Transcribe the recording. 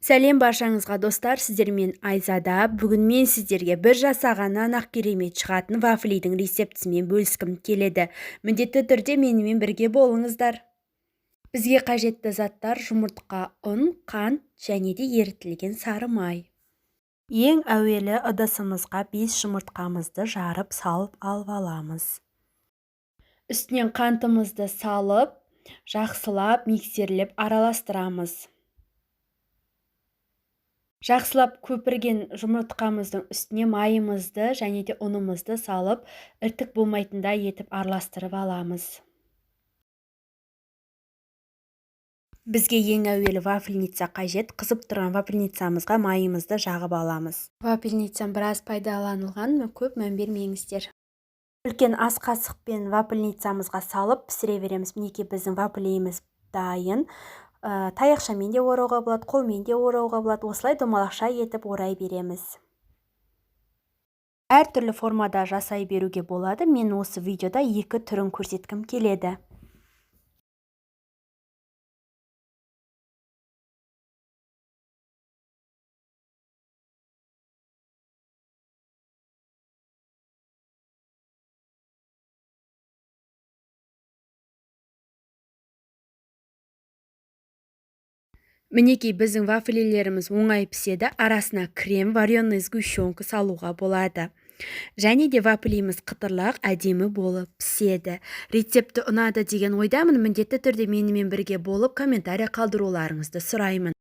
Сәлем баршаңызға, достар! Сіздермен Айзада. Бүгін мен сіздерге бір жасағаннан-ақ керемет шығатын вафлидің рецептісімен бөліскім келеді. Міндетті түрде менімен бірге болыңыздар. Бізге қажетті заттар: жұмыртқа, ұн, қант және де ерітілген сары май. Ең әуелі ыдысымызға 5 жұмыртқамызды жарып салып алып аламыз. Үстінен қантымызды салып, жақсылап миксерлеп араластырамыз. Жақсылап көпірген жұмыртқамыздың үстіне майымызды және де ұнымызды салып, іртік болмайтындай етіп араластырып аламыз. Бізге ең әуелі вафельница қажет. Қызып тұрған вафельницамызға майымызды жағып аламыз. Вафельницам біраз пайдаланылған, көп мән бермеңіздер. Үлкен ас қасықпен вафельницамызға салып пісіре береміз. Мінекей, біздің вафлиіміз дайын. Таяқшамен де орауға болады, қолмен де орауға болады. Осылай домалақша етіп орай береміз. Әртүрлі формада жасай беруге болады. Мен осы видеода екі түрін көрсеткім келеді. Мінекей, біздің вафлилеріміз оңай піседі. Арасына крем, вареный сгущенка салуға болады. Және де вафлиіміз қытырлақ, әдемі болып піседі. Рецепті ұнады деген ойдамын. Міндетті түрде менімен бірге болып, комментарий қалдыруларыңызды сұраймын.